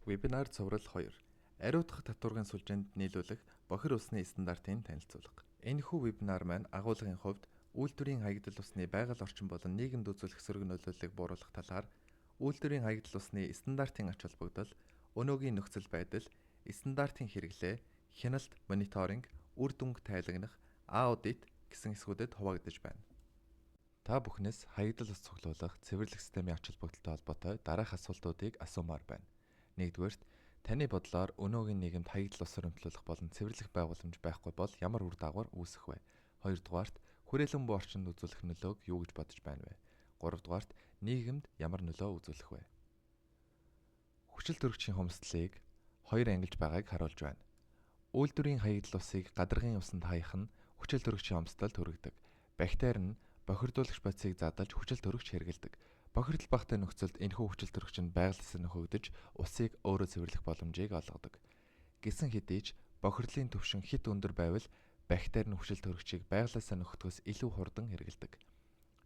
Вебинар цуврал 2. Ариутгах татваргын сүлжээнд нийлүүлэх бохир усны стандартын танилцуулга. Энэхүү вебинар маань агуулгын хувьд үйлдвэрийн хаягдал усны байгаль орчин болон нийгэмд үзүүлэх сөрөг нөлөөллийг бууруулах талаар, үйлдвэрийн хаягдал усны стандартын ач холбогдол, өнөөгийн нөхцөл байдал, стандартын хэрэглээ, хяналт, мониторинг, үр дүнг тайлагнах, аудит гэсэн хэсгүүдэд хуваагдаж байна. Та бүхнээс хаягдал ус цуглуулах, цэвэрлэх системийн ач холбогдолтой холбоотой дараах асуултуудыг асуумаар байна. Нэгдүгээрт, таны бодлоор өнөөгийн нийгэмд хаягдал ус хуримтлуулах болон цэвэрлэх байгууламж байхгүй бол ямар үр дагавар үүсэх вэ? Хоёрдугаарт, хүрээлэн буй орчинд үзүүлэх нөлөөг юу гэж бодож байна вэ? Гуравдугаарт, нийгэмд ямар нөлөө үзүүлэх вэ? Хүчил төрөгчийн хумсдлыг хоёр ангилж байгааг харуулж байна. Үйлдвэрийн хаягдал усыг гадаргын усанд хаях нь хүчил төрөгчийн хумсдалд хүргэдэг. Бактери нь бохирдуулагч бодисыг задалж хүчил төрөгч хэрэглэдэг. Бохирдол багатай нөхцөлд энэхүү хүчил төрөгч нь байгалиасаа нөхөгдөж усыг өөрөө цэвэрлэх боломжийг олгодог. Гэсэн хэдий ч бохирдлын түвшин хэт өндөр байвал бактери нь хүчил төрөгчийг байгалиасаа нөхөдгөөс илүү хурдан хэрэглэдэг.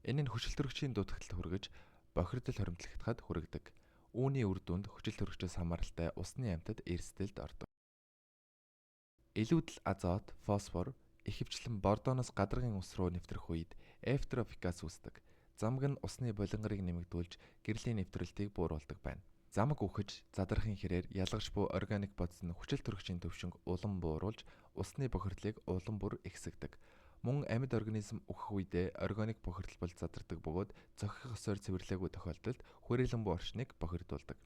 Энэ нь хүчил төрөгчийн дутагдалд хүргэж бохирдол хоримтлагдахад хүргэдэг. Үүний үр дүнд хүчил төрөгчөөс хамааралтай усны амьтад эрсдэлд ордог. Илүүдэл азот, фосфор ихэвчлэн бордоноос гадаргын ус руу нэвтрэх үед эвтрофикас үүсдэг. Замаг нь усны булангарыг нэмэгдүүлж гэрлийн нэвтрэлтийг бууруулдаг байна. Замаг үхэж задрахын хэрээр ялгарч буй органик бодис нь хүчил төрөгчийн түвшинг улам бууруулж усны бохирдлыг улам бүр ихсгэдэг. Мөн амьд организм үхэх үедээ органик бохирдол болж задардаг бөгөөд зохих ёсоор цэвэрлээгүй тохиолдолд хүрээлэн буй орчныг бохирдуулдаг.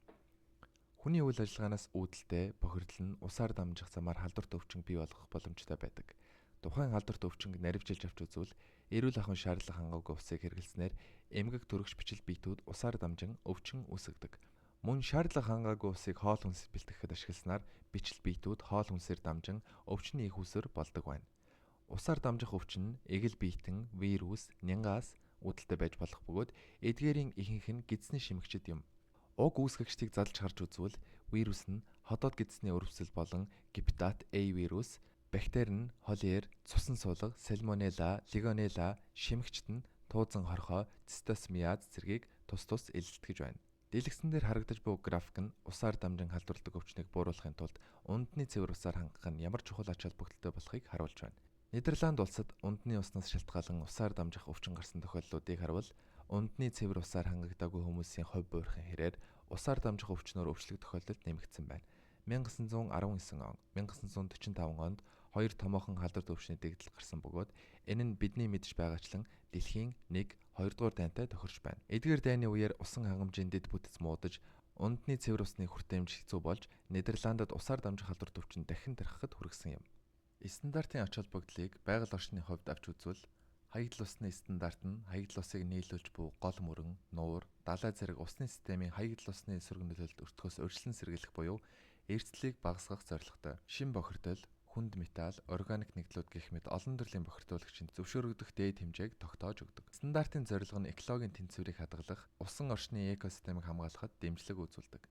Хүний үйл ажиллагаанаас үүдэлтэй бохирдол нь усаар дамжих замаар халдварт өвчин бий болгох боломжтой байдаг. Тухайн халдварт өвчинг наривчилж авч үзвэл эрүүл ахуйн шаардлага хангаагүй усыг хэрэглэснээр эмгэг төрөгч бичил биетүүд усаар дамжин өвчин үүсгэдэг. Мөн шаардлага хангаагүй усыг хоол хүнс бэлтгэхэд ашигласнаар бичил биетүүд хоол хүнсээр дамжин өвчний эх үүсвэр болдог байна. Усаар дамжих өвчин нь эгэл биетэн, вирус, нянгаас үүдэлтэй байж болох бөгөөд эдгээрийн ихэнх нь гэдэсний шимэгчид юм. Уг үүсгэгчдийг задалж харж үзвэл вирус нь ходоод гэдэсний өрөвсөл болон гепатит А вирус, бактери нь холер, цусан суулга, сальмонелла, легионелла, шимэгчид нь туузан хорхой, цистосмиаз зэргийг тус тус элэлтгэж байна. Дэлгэцэн дээр харагдаж буй график нь усаар дамжин халдварладаг өвчнийг бууруулахын тулд ундны цэвэр усаар хангах нь ямар чухал ач холбогдолтой болохыг харуулж байна. Нидерланд улсад ундны уснаас шалтгаалan усаар дамжих өвчин гарсан тохиолдлуудыг харвал ундны цэвэр усаар хангагдаагүй хүмүүсийн хувь буурахын хэрээр усаар дамжих өвчнөөр өвчлөх тохиолдол нэмэгдсэн байна. 1919 он, 1945 онд хоёр томоохон халдварт өвчний дэгдэл гарсан бөгөөд энэ нь бидний мэдж байгаачлан дэлхийн 1, 2 дугаар дайнтай тохирч байна. Эдгээр дайны үеэр усан хангамжийн дэд бүтэц муудаж, ундны цэвэр усны хүртээмж хэцүү болж Нидерландад усаар дамжих халдварт өвчин дахин тархахад хүргэсэн юм. Стандартын ач холбогдлыг байгаль орчны хувьд авч үзвэл хаягдал усны стандарт нь хаягдал усыг нийлүүлж буй гол мөрөн, нуур, далай зэрэг усны системийн хаягдал усны эсрэг нөлөөлөлд өртөхөөс урьдчилан сэргийлэх буюу эрсдлийг багасгах зорилготой. Шин бохирдол, хүнд металл, органик нэгдлүүд гэх мэт олон төрлийн бохирдуулагчийн зөвшөөрөгдөх дээд хэмжээг тогтоож өгдөг. Стандартын зорилго нь экологийн тэнцвэрийг хадгалах, усан орчны экосистемийг хамгаалахад дэмжлэг үзүүлдэг.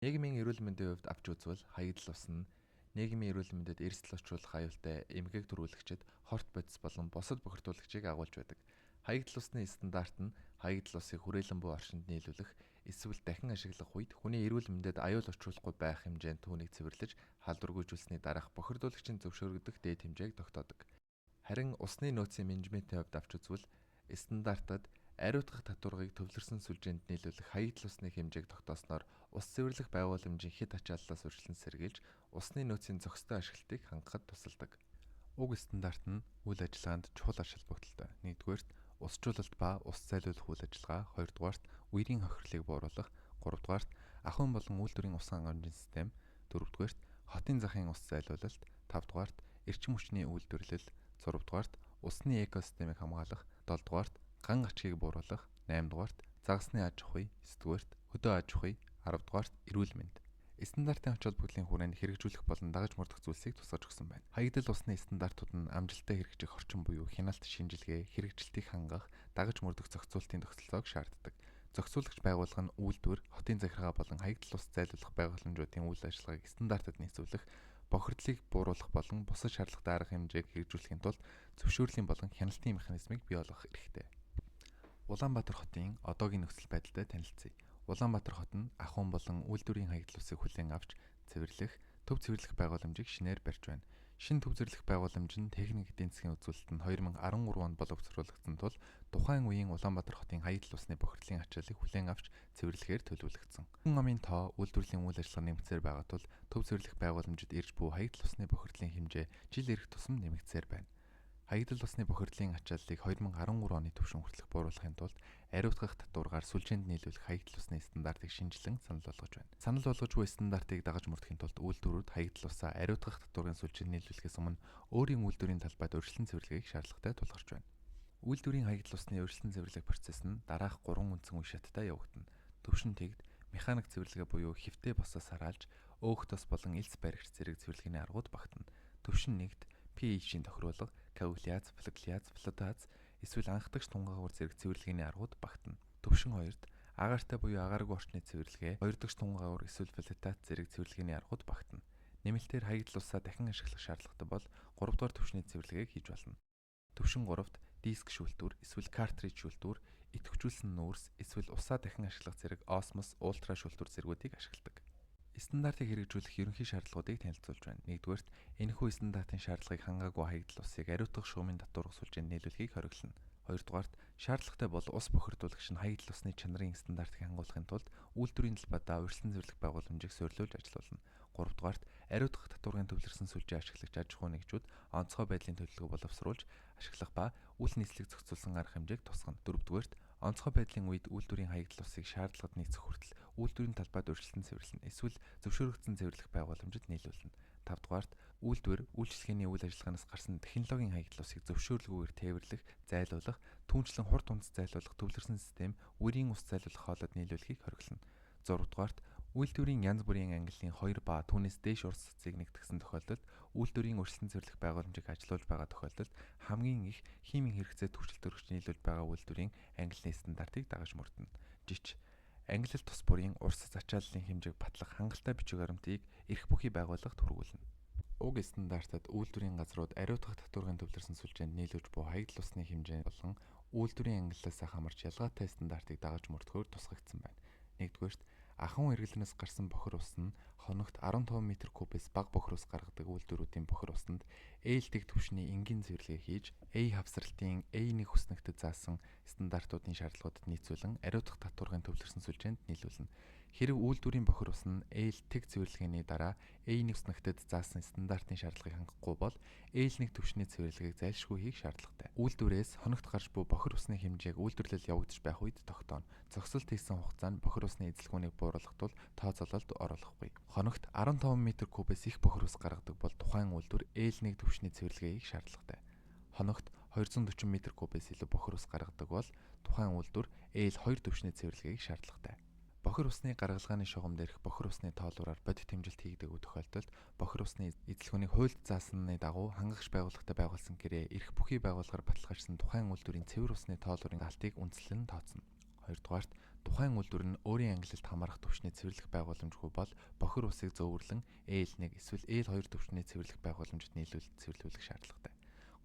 Нийгмийн эрүүл мэндийн хувьд авч үзвэл хаягдал ус нь нийгмийн эрүүл мэндэд эрсдэл учруулах аюултай эмгэг төрүүлэгчид, хорт бодис болон бусад бохирдуулагчийг агуулж байдаг. Хаягдал усны стандарт нь хаягдал усыг хүрээлэн буй орчинд нийлүүлэх эсвэл дахин ашиглах үед хүний эрүүл мэндэд аюул учруулахгүй байх хэмжээнд түүнийг цэвэрлэж халдваргүйжүүлсэний дараах бохирдуулагчийн зөвшөөрөгдөх дээд хэмжээг тогтоодог. Харин усны нөөцийн менежментийн хувьд авч үзвэл стандартад ариутгах татваргыг төвлөрсөн сүлжээнд нийлүүлэх хаягдал усны хэмжээг тогтоосноор ус цэвэрлэх байгууламжийн хэт ачааллаас урьдчилан сэргийлж усны нөөцийн зохистой ашиглалтыг хангахад тусалдаг. Уг стандарт нь үйл ажиллагаанд чухал ач холбогдолтой. Нэгдүгээрт, усжуулалт ба ус зайлуулах үйл ажиллагаа, хоёрдугаарт, үерийн хохирлыг бууруулах, гуравдугаарт, ахуйн болон үйлдвэрийн усан хангамжийн систем, дөрөвдүгээрт, хотын захын ус зайлуулалт, тавдугаарт, эрчим хүчний үйлдвэрлэл, зурвадугаарт, усны экосистемийг хамгаалах, долдугаарт, ган гачгийг бууруулах, наймдугаарт, загасны аж ахуй, есдүгээрт, хөдөө аж ахуй, аравдугаарт, эрүүл мэнд. Стандартын ач холбогдлын хүрээнд хэрэгжүүлэх болон дагаж мөрдөх зүйлсийг тусгаж өгсөн байна. Хаягдал усны стандартууд нь амжилттай хэрэгжих орчин буюу хяналт, шинжилгээ, хэрэгжилтийг хангах, дагаж мөрдөх зохицуултын тогтолцоог шаарддаг. Зохицуулагч байгууллага нь үйлдвэр, хотын захиргаа болон хаягдал ус зайлуулах байгууламжуудын үйл ажиллагааг стандартад нийцүүлэх, бохирдлыг бууруулах болон бусад шаардлагатай арга хэмжээг хэрэгжүүлэхийн тулд зөвшөөрлийн болон хяналтын механизмыг бий болгох эрхтэй. Улаанбаатар хотын одоогийн нөхцөл байдалтай танилцъя. Улаанбаатар хот нь ахуйн болон үйлдвэрийн хаягдал усыг хүлээн авч цэвэрлэх төв цэвэрлэх байгууламжийг шинээр барьж байна. Шинэ төв цэвэрлэх байгууламж нь техник эдийн засгийн үзүүлэлт нь 2013 онд боловсруулагдсан тул тухайн үеийн Улаанбаатар хотын хаягдал усны бохирдлын ачааллыг хүлээн авч цэвэрлэхээр төлөвлөгдсөн. Хүн амын тоо үйлдвэрлэлийн үйл ажиллагаа нэмэгдсээр байгаа тул төв цэвэрлэх байгууламжид ирж буй хаягдал усны бохирдлын хэмжээ жил ирэх тусам нэмэгдсээр байна. Хаягдал усны бохирдлын ачааллыг 2013 оны түвшин хүртэлх бууруулахын тулд ариутгах татваргаар сүлжээнд нийлүүлэх хаягдал усны стандартыг шинэчлэн санал болгож байна. Санал болгож буй стандартыг дагаж мөрдөхийн тулд үйлдвэрүүд хаягдал усаа ариутгах татварын сүлжээнд нийлүүлэхээс өмнө өөрийн үйлдвэрийн талбайд урьдчилан цэвэрлэгийг шаардлагатай тулгарч байна. Үйлдвэрийн хаягдал усны урьдчилан цэвэрлэх процесс нь дараах 3 үндсэн үе шаттай явагдана. Төвшин тэгд механик цэвэрлэгээ буюу хэвтэй босоос хараалж өөх тос болон элс баригч зэрэг цэвэрлэгээний аргууд багтана. Төвшин нэгд pH-ийн тохируулга, коагуляц, флокуляц, флотац эсвэл анхдагч тунгаагуур зэрэг цэвэрлэгээний аргууд багтана. Төвшин хоёрт агаартай буюу агааргүй орчны цэвэрлэгээ, хоёрдогч тунгаагуур эсвэл флотац зэрэг цэвэрлэгээний аргууд багтана. Нэмэлтээр хаягдал усаа дахин ашиглах шаардлагатай бол 3 дугаар түвшний цэвэрлэгээг хийж болно. Төвшин 3-т диск шүүлтүүр эсвэл картридж шүүлтүүр, идэвхжүүлсэн нүүрс эсвэл усаа дахин ашиглах зэрэг осмос, ультра шүүлтүүр зэргүүдийг ашигладаг. Стандартыг хэрэгжүүлэх ерөнхий шаардлагуудыг танилцуулж байна. Нэгдүгээрт, энэхүү стандартын шаардлагыг хангаагүй хаягдал усыг ариутгах шуумын татварга сүлжээнд нийлүүлэхийг хориглоно. Хоёрдугаарт, шаардлагатай бол ус бохирдуулагч нь хаягдал усны чанарын стандартыг хангуулахын тулд үйлдвэрийн талбайдаа урьдчилан цэвэрлэх байгууламжийг суурилуулж ажилуулна. Гуравдугаарт, ариутгах татваргын төвлөрсөн сүлжээ ашиглагч аж ахуйн нэгжүүд онцгой байдлын төлөвлөгөө боловсруулж ашиглах ба үл нийслэг зохицуулсан арга хэмжээг тусгана. Дөрөвдүгээрт, онцгой байдлын үед үйлдвэрийн хаягдал усыг шаардлагад нийцэх хүртэл үйлдвэрийн талбайд урьдчилан цэвэрлэнэ. Эсвэл зөвшөөрөгдсөн цэвэрлэх байгууламжид нийлүүлнэ. Тавдугаарт, үйлдвэр үйлчилгээний үйл ажиллагаанаас гарсан технологийн хаягдал усыг зөвшөөрлгүйгээр тээвэрлэх, зайлуулах, түүнчлэн хурд унц зайлуулах төвлөрсөн систем үерийн ус зайлуулах хоолойд нийлүүлэхийг хориглоно. Зургадугаарт, үйлдвэрийн янз бүрийн ангиллын 2 ба түүнээс дээш урт цэцгийг нэгтгэсэн тохиолдолд үйлдвэрийн урьдчилан цэвэрлэх байгууламжийг ажилуулж байгаа тохиолдолд хамгийн их химийн хэрэгцээ түгжрэл төрөгч нийлүүлж байгаа үйлдвэрийн ангиллын стандартыг дагаж мөрдөнө. Жич ангиллал тус бүрийн урсц ачааллын хэмжээг батлах хангалттай бичиг баримтыг эрх бүхий байгууллагад хүргүүлнэ. Уг стандартад үйлдвэрийн газрууд ариутгах татваргын төвлөрсөн сүлжээнд нийлүүлж буй хаягдал усны хэмжээ болон үйлдвэрийн ангиллаас хамаарч ялгаатай стандартыг дагаж мөрдөхөөр тусгагдсан байна. Нэгдүгээрт, ахуйн эргэлнээс гарсан бохир ус нь хоногт 15 метр кубээс бага бохир ус гаргадаг үйлдвэрүүдийн бохир усанд ээлдэг түвшний энгийн цэвэрлэгээ хийж A хавсралтын A1 хүснэгтэд заасан стандартуудын шаардлагуудад нийцүүлэн ариутгах татваргын төвлөрсөн сүлжээнд нийлүүлнэ. Хэрэв үйлдвэрийн бохир ус нь ээлтэг цэвэрлэгээний дараа A1 хүснэгтэд заасан стандартын шаардлагыг хангахгүй бол L1 түвшний цэвэрлэгээг зайлшгүй хийх шаардлагатай. Үйлдвэрээс хоногт гарч буй бохир усны хэмжээг үйлдвэрлэл явагдаж байх үед тогтооно. Зогсолт хийсэн хугацаанд бохир усны эзэлхүүнийг бууруулах тул тооцоололд оруулахгүй. Хоногт 15 метр кубээс их бохир ус гаргадаг бол тухайн үйлдвэр L1 түвшний цэвэрлэгээ хийх шаардлагатай. Хоногт 240 метр кубээс илүү бохир ус гаргадаг бол тухайн үйлдвэр L2 түвшний цэвэрлэгээ хийх шаардлагатай. Бохир усны гаргалгааны шугам дээрх бохир усны тоолуураар бодит хэмжилт хийгдээгүй тохиолдолд бохир усны эзэлхүүнийг хуульд заасны дагуу хангагч байгууллагатай байгуулсан гэрээ эрх бүхий байгууллагаар баталгаажсан тухайн үйлдвэрийн цэвэр усны тоолуурын даалтыг үндэслэн тооцно. Хоёрдугаарт, тухайн үйлдвэр нь өөрийн ангилалд хамаарах түвшний цэвэрлэх байгууламжгүй бол бохир усыг зөөвөрлөн L1 эсвэл L2 түвшний цэвэрлэх байгууламжид нийлүүлж цэвэрлүүлэх шаардлагатай.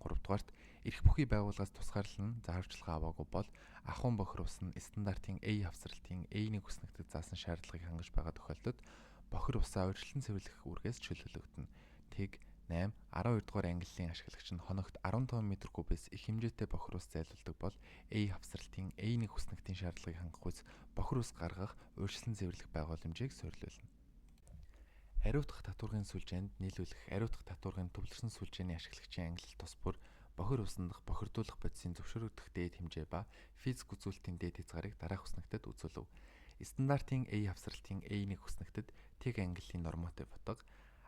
Гуравдугаарт, эрх бүхий байгууллагаас тусгаарлан зааварчилгаа аваагүй бол ахуйн бохир ус нь стандартын A хавсралтын A1 хүснэгтэд заасан шаардлагыг хангаж байгаа тохиолдолд бохир усаа урьдчилан цэвэрлэх үүргээс чөлөөлөгдөнө. Тэг 8 12 дугаар ангиллын ашиглагч нь хоногт 15 метр кубээс их хэмжээтэй бохир ус зайлуулдаг бол A хавсралтын A1 хүснэгтийн шаардлагыг хангахгүйц бохир ус гаргах урьдчилан цэвэрлэх байгууламжийг суурилуулна. Ариутгах татваргын сүлжээнд нийлүүлэх ариутгах татваргын төвлөрсөн сүлжээний ашиглагчийн ангилал тус бүр бохир усандах бохирдуулах бодисын зөвшөөрөгдөх дээд хэмжээ ба физик үзүүлэлтийн дээд хязгаарыг дараах хүснэгтэд үзүүлв. Стандартын A хавсралтын A1 хүснэгтэд тэг ангиллын норматив утга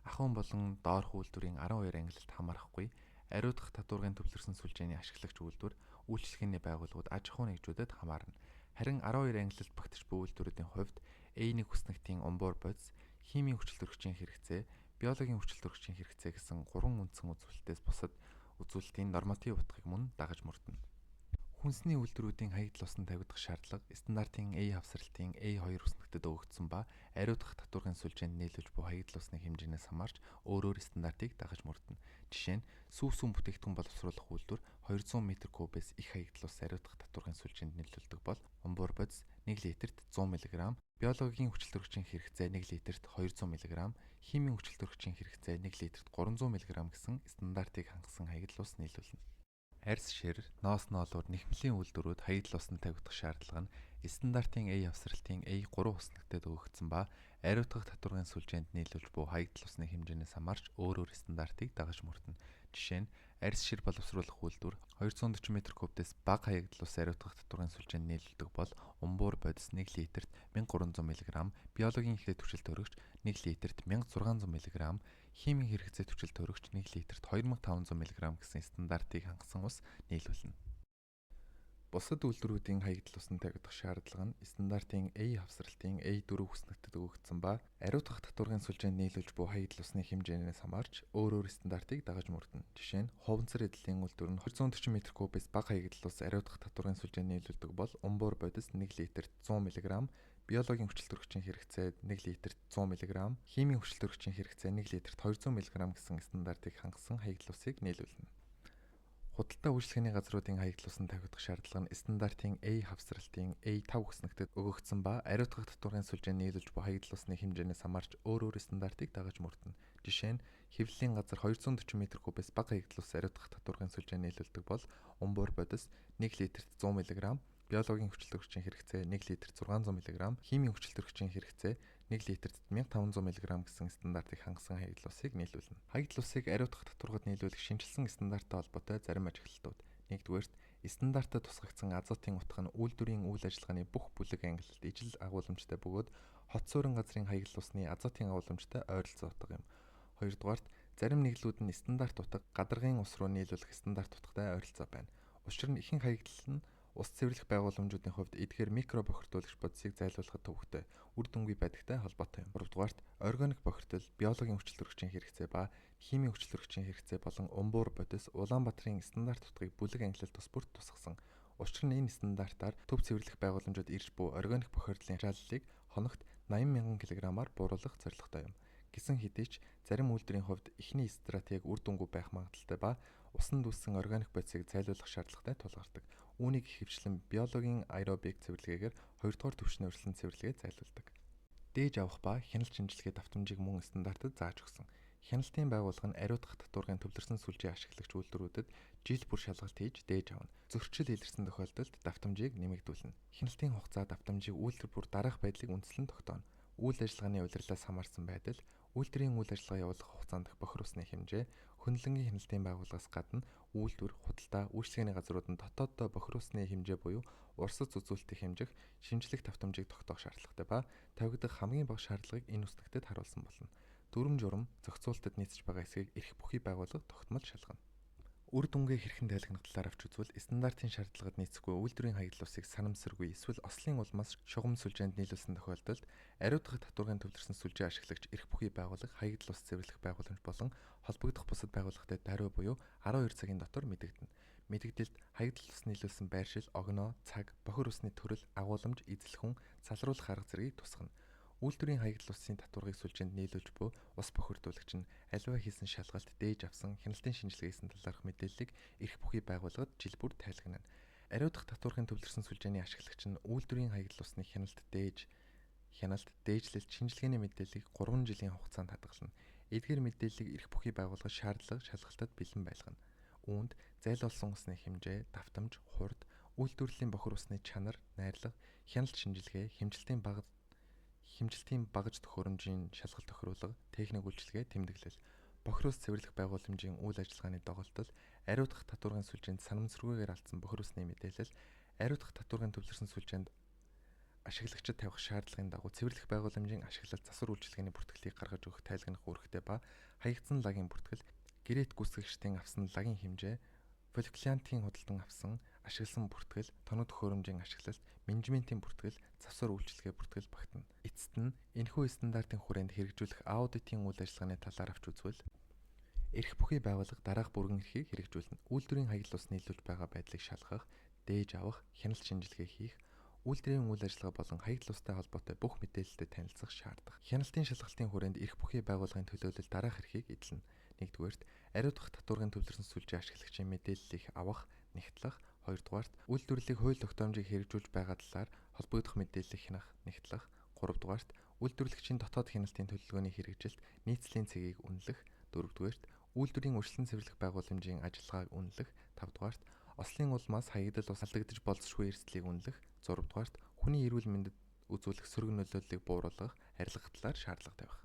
ахуйн болон доорх үйлдвэрийн 12 ангилалд хамаарахгүй ариутгах татваргын төвлөрсөн сүлжээний ашиглагч үйлдвэр, үйлчилгээний байгууллагууд, аж ахуйн нэгжүүдэд хамаарна. Харин 12 ангилалд багтаж буй үйлдвэрүүдийн хувьд A1 хүснэгтийн умбуур бодис, химийн хүчил төрөгчийн хэрэгцээ, биологийн хүчил төрөгчийн хэрэгцээ гэсэн гурван үндсэн үзүүлэлтээс бусад үзүүлэлтийн норматив утгыг мөн дагаж мөрдөнө. Хүнсний үйлдвэрүүдийн хаягдал усанд тавигдах шаардлага стандартын A хавсралтын A2 үснэгтэд өгөгдсөн ба ариутгах татваргын сүлжээнд нийлүүлж буй хаягдал усны хэмжээнээс хамаарч өөр өөр стандартыг дагаж мөрдөнө. Жишээ нь сүүв сүүн бүтээгдэхүүн боловсруулах үйлдвэр 200 м3-ээс их хаягдал ус ариутгах татваргын сүлжээнд нийлүүлдэг бол умбуур бодис 1 литрт 100 мг, биологийн хүчилтөрөгчийн хэрэгцээ 1 литрт 200 мг, химийн хүчилтөрөгчийн хэрэгцээ 1 литрт 300 мг гэсэн стандартыг хангасан хаягдал ус нийлүүлнэ. Арьс шир, ноос ноолуур нэхмлийн үйлдвэрүүд хаягдал усанд тавигдах шаардлага нь стандартын A хавсралтын A3 үснэгтэд өгөгдсөн ба ариутгах татваргын сүлжээнд нийлүүлж буй хаягдал усны хэмжээнээс хамаарч өөр өөр стандартыг дагаж мөрдөнө. Жишээ нь арьс шир боловсруулах үйлдвэр 240 м3-ээс бага хаягдал ус ариутгах татваргын сүлжээнд нийлүүлдэг бол умбуур бодис 1 литрт 1300 мг, биологийн хэрэгцээ түвшил төрөгч 1 литрт 1600 мг, химийн хэрэгцээ түвшил төрөгч 1 литрт 2500 мг гэсэн стандартыг хангасан ус нийлүүлнэ. Бусад үйлдвэрүүдийн хаягдал усанд тавигдах шаардлага нь стандартын A хавсралтын A4 үснэгтэд өгөгдсөн ба ариутгах татваргын сүлжээнд нийлүүлж буй хаягдал усны хэмжээнээс хамаарч өөр өөр стандартыг дагаж мөрдөнө. Жишээ нь хуванцар эдлийн үйлдвэр нь 240 м3-ээс бага хаягдал ус ариутгах татваргын сүлжээнд нийлүүлдэг бол умбуур бодис 1 литрт 100 мг, биологийн хүчилтөрөгчийн хэрэгцээ 1 литрт 100 мг, химийн хүчилтөрөгчийн хэрэгцээ 1 литрт 200 мг гэсэн стандартыг хангасан хаягдал усыг нийлүүлнэ. Худалдаа үйлчилгээний газруудын хаягдал усанд тавигдах шаардлага нь стандартын A хавсралтын A5 үснэгтэд өгөгдсөн ба ариутгах татваргын сүлжээнд нийлүүлж буй хаягдал усны хэмжээнээс хамаарч өөр өөр стандартыг дагаж мөрдөнө. Жишээ нь хэвлэлийн газар 240 м3-ээс бага хаягдал ус ариутгах татваргын сүлжээнд нийлүүлдэг бол умбуур бодис 1 литрт 100 мг, биологийн хүчилтөрөгчийн хэрэгцээ 1 литрт 600 мг, химийн хүчилтөрөгчийн хэрэгцээ 1 литрт 1500 мг гэсэн стандартыг хангасан хаягдал усыг нийлүүлнэ. Хаягдал усыг ариутгах татваргад нийлүүлэх шинэчилсэн стандарттай холбоотой зарим ажиглалтууд. Нэгдүгээрт, стандартад тусгагдсан азотын утга нь үйлдвэрийн үйл ажиллагааны бүх бүлэг ангилалд ижил агуулмжтай бөгөөд хот суурин газрын хаягдал усны азотын агуулмжтай ойролцоо утга юм. Хоёрдугаарт, зарим нэгдлүүд нь стандарт утга гадаргын ус руу нийлүүлэх стандарт утгатай ойролцоо байна. Учир нь ихэнх хаягдал нь ус цэвэрлэх байгууламжуудын хувьд эдгээр микро бохирдуулагч бодисыг зайлуулахад төвөгтэй, үр дүнгүй байдагтай холбоотой юм. Гуравдугаарт, органик бохирдол, биологийн хүчилтөрөгчийн хэрэгцээ ба химийн хүчилтөрөгчийн хэрэгцээ болон умбуур бодис Улаанбаатарын стандарт утгыг бүлэг ангилал тус бүрт тусгасан. Учир нь энэ стандартаар төв цэвэрлэх байгууламжууд ирж буй органик бохирдлын ачааллыг хоногт 80,000 кг-аар бууруулах зорилготой юм. Гэсэн хэдий ч зарим үйлдвэрийн хувьд эхний стратеги үр дүнгүй байх магадлалтай ба усанд үүссэн органик бодисыг зайлуулах шаардлагатай тулгардаг. Үүнийг ихэвчлэн биологийн аэробик цэвэрлэгээгээр хоёрдугаар түвшний урьдчилан цэвэрлэгээ зайлуулдаг. Дээж авах ба хяналт шинжилгээ давтамжийг мөн стандартад зааж өгсөн. Хяналтын байгууллага нь ариутгах татваргын төвлөрсөн сүлжээ ашиглагч үйлдвэрүүдэд жил бүр шалгалт хийж дээж авна. Зөрчил илэрсэн тохиолдолд давтамжийг нэмэгдүүлнэ. Хяналтын хугацаа давтамжийг үйлдвэр бүр дараах байдлыг үндэслэн тогтооно. Үйл ажиллагааны улирлаас хамаарсан байдал, үйлдвэрийн үйл ажиллагаа явуулах хугацаанд бохир усны хэмжээ, хөндлөнгийн хяналтын байгууллагаас гадна үйлдвэр, худалдаа, үйлчилгээний газрууд нь дотооддоо бохир усны хэмжээ буюу урсац үзүүлэлтийг хэмжих шинжлэх давтамжийг тогтоох шаардлагатай ба тавигдах хамгийн бага шаардлагыг энэ үснэгтэд харуулсан болно. Дүрэм журам зохицуулалтад нийцэж байгаа хэсгийг эрх бүхий байгууллага тогтмол шалгана. Үр дүнгээ хэрхэн тайлгнах талаар авч үзвэл стандартын шаардлагад нийцэхгүй үйлдвэрийн хаягдал усыг санамсаргүй эсвэл ослын улмаас шугам сүлжээнд нийлүүлсэн тохиолдолд ариутгах татваргын төвлөрсөн сүлжээ ашиглагч эрх бүхий байгууллага хаягдал ус цэвэрлэх байгууламж болон холбогдох бусад байгууллагатай даруй буюу 12 цагийн дотор мэдэгдэнэ. Мэдэгдэлд хаягдал ус нийлүүлсэн байршил, огноо, цаг, бохир усны төрөл, агуулмж, эзлэх хүн, салруулах арга зэргийг тусгана. Үйлдвэрийн хаягдал усын татваргыг сүлжээнд нийлүүлж буй ус бохирдуулагч нь аливаа хийсэн шалгалт, дээж авсан, хяналтын шинжилгээ хийсэн талаарх мэдээллийг эрх бүхий байгууллагад жил бүр тайлгнана. Ариутгах татваргын төвлөрсөн сүлжээний ашиглагч нь үйлдвэрийн хаягдал усны хяналт дээжлэлт шинжилгээний мэдээллийг 3 жилийн хугацаанд хадгална. Эдгээр мэдээллийг эрх бүхий байгууллага шаардлага шалгалтад бэлэн байлгана. Үүнд зайлуулсан усны хэмжээ, давтамж, хурд, үйлдвэрлэлийн бохир усны чанар, найрлага, хяналт шинжилгээ, хэмжилтийн багаж төхөөрөмжийн шалгалт тохируулга, техник үйлчилгээ, тэмдэглэл, бохир ус цэвэрлэх байгууламжийн үйл ажиллагааны доголдол, ариутгах татваргын сүлжээнд санамсаргүйгээр алдсан бохир усны мэдээлэл, ариутгах татваргын төвлөрсөн сүлжээнд ашиглагчид тавих шаардлагын дагуу цэвэрлэх байгууламжийн ашиглалт засвар үйлчилгээний бүртгэлийг гаргаж өгөх тайлгнах үүрэгтэй ба хаягдсан лагийн бүртгэл, гэрээт гүйцэтгэгчдийн авсан лагийн хэмжээ, фолклиантын худалдан авсан, ашигласан бүртгэл, тоног төхөөрөмжийн ашиглалт, менежментийн бүртгэл, завсар үйлчилгээ бүртгэл багтана. Эцэст нь энэхүү стандартын хүрээнд хэрэгжүүлэх аудитын үйл ажиллагааны талаар авч үзвэл эрх бүхий байгууллага дараах бүргэн эрхийг хэрэгжүүлнэ. Үйлдвэрийн хаягдал ус нийлүүлж байгаа байдлыг шалгах, дээж авах, хяналт шинжилгээ хийх, үйлдвэрийн үйл ажиллагаа болон хаягдал устай холбоотой бүх мэдээлэлтэй танилцах шаардах. Хяналтын шалгалтын хүрээнд эрх бүхий байгууллагын төлөөлөл дараах эрхийг эдлэнэ. Нэгдүгээрт, ариутгах татваргын төвлөрсөн сүлжээ ашиглагчийн мэдээллийг авах, нягтлах. Хоёрдугаарт, үйлдвэрлэлийг хууль тогтоомжийг хэрэгжүүлж байгаа талаар холбогдох мэдээллийг хянах, нягтлах. Гуравдугаарт, үйлдвэрлэгчийн дотоод хяналтын төлөвлөгөөний хэрэгжилт нийцлийн цэгийг үнэлэх. Дөрөвдүгээрт, үйлдвэрийн өршлөн цэвэрлэх байгууламжийн ажиллагааг үнэлэх. Тавдугаарт, ослын улмаас хаягдал ус алдагдаж болзошгүй эрсдлийг үнэлэх. Зурвадугаарт, хүний эрүүл мэндэд үзүүлэх сөрөг нөлөөллийг бууруулах, арилгах талаар шаардлага тавих.